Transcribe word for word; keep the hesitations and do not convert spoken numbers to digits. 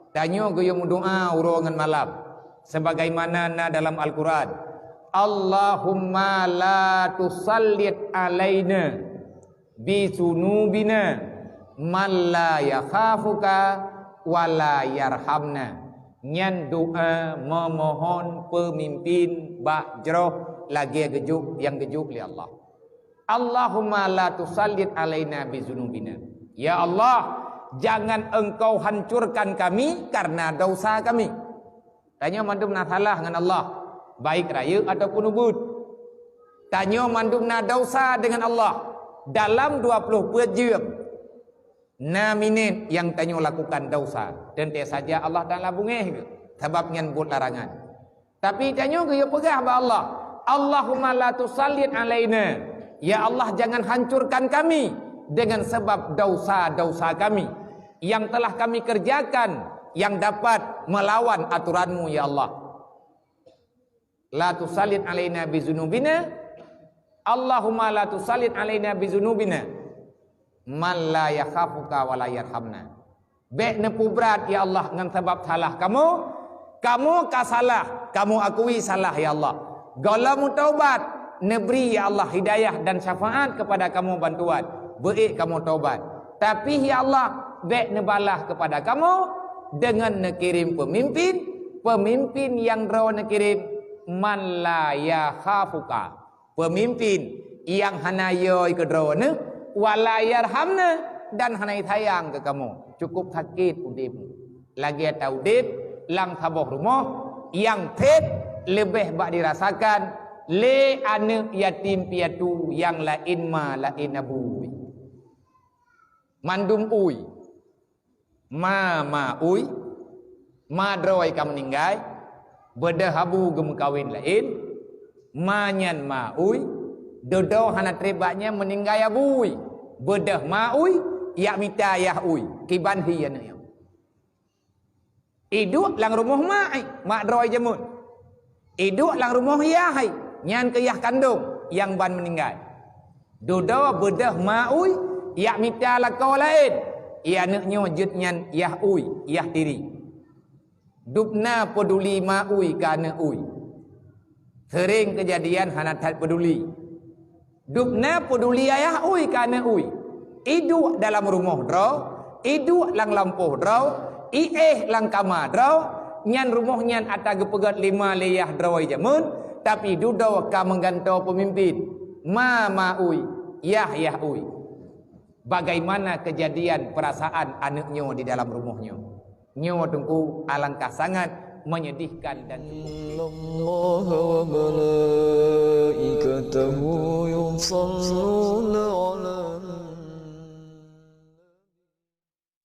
Tanyoe geuyue meudoa uroe ngon malam, sebagaimana na dalam Al-Quran, "Allahumma la tusallit alaina bizunubina man la yakhafuka wa la yarhamna." Nyan doa memohon peumimpin bak jroh lagée geujok nyang geujok lé Allah. "Allahumma la tusallit alaina bizunubina." Ya Allah, jangan Engkau hancurkan kami karena dosa kami. Tanyoe mandum na salah ngon Allah, baik rayeuk ataupun ubit. Tanyoe mandum na dosa dengan Allah dalam dua ploh peuet jeuem. Na minét nyang tanyoe lakukan dosa, teuntée saja Allah Taala beungéh geuh, sabab nyan buet larangan. Tapi tanyoe geuyue peugah bak Allah, "Allahumma la tusallit alaina." Ya Allah, jangan hancurkan kami dengan sebab dosa-dosa kami yang telah kami kerjakan yang dapat melawan aturan-Mu, ya Allah. "La tusallit alaina bizunubina." "Allahumma la tusallit alaina bizunubina man la yakhafuka wa la yarhamna." Bék neupeubrat, ya Allah, ngon sabab salah kamoe. Kamoe ka salah, kamoe akui salah, ya Allah. Gohlom meutobat, neubri, ya Allah, hidayah dan syafaat kepada kamoe bantuan. Beuék kamoe tobat. Tapi, ya Allah, bék neubalah kepada kamoe dengan neukirém peumimpin, peumimpin nyang droe neukirém, man la yakhafuka. Peumimpin nyang hana yôi keu droeneuh, wa la yarhamna, dan hana sayang keu kamoe. Cukup sakét udép. Lagée taudép lam saboh rumoh, nyang sép leubeh bak dirasakan lé aneuëk yatim piatu nyang laén ma laén abu. Mandum ui. Ma, ma ui, ma droe ka meuninggai, beudôh abu geumeukawen laén, ma nyan ma ui, dudoe hana treb bak nyan meuninggai abu ui, beudôh ma ui, jak mita yah ui, kiban hi aneuëk nyoe. Iduek lam rumoh ma, ai, mak droe jameun. Iduek lam rumoh yah hai, nyan keu yah kandong nyang ban meuninggai. Dudoe beudôh ma ui, jak mita lakoe laén. Aneuëk nyoe jeuet nyan yah ui, yah tiri. Dubna peuduli ma ui keu aneuëk ui. Seuréng keujadian hana that peuduli. Dubna peuduli ayah ui keu aneuëk ui. Iduek dalam rumoh droe, iduek lam lampôh droe, iéh lam kama droe, nyan rumoh nyan ata geupeugét lé ma lé yah droe jameun, tapi dudoe ka meugantoe peumimpin. Ma, ma ui, yah, yah ui. Bagaimana keujadian peurasaan aneuëk nyoe di dalam rumoh nyoe? Nyoe teungku alangkah sangat menyedihkan dan cukup. Innallaha wa malaikatahu yusalluna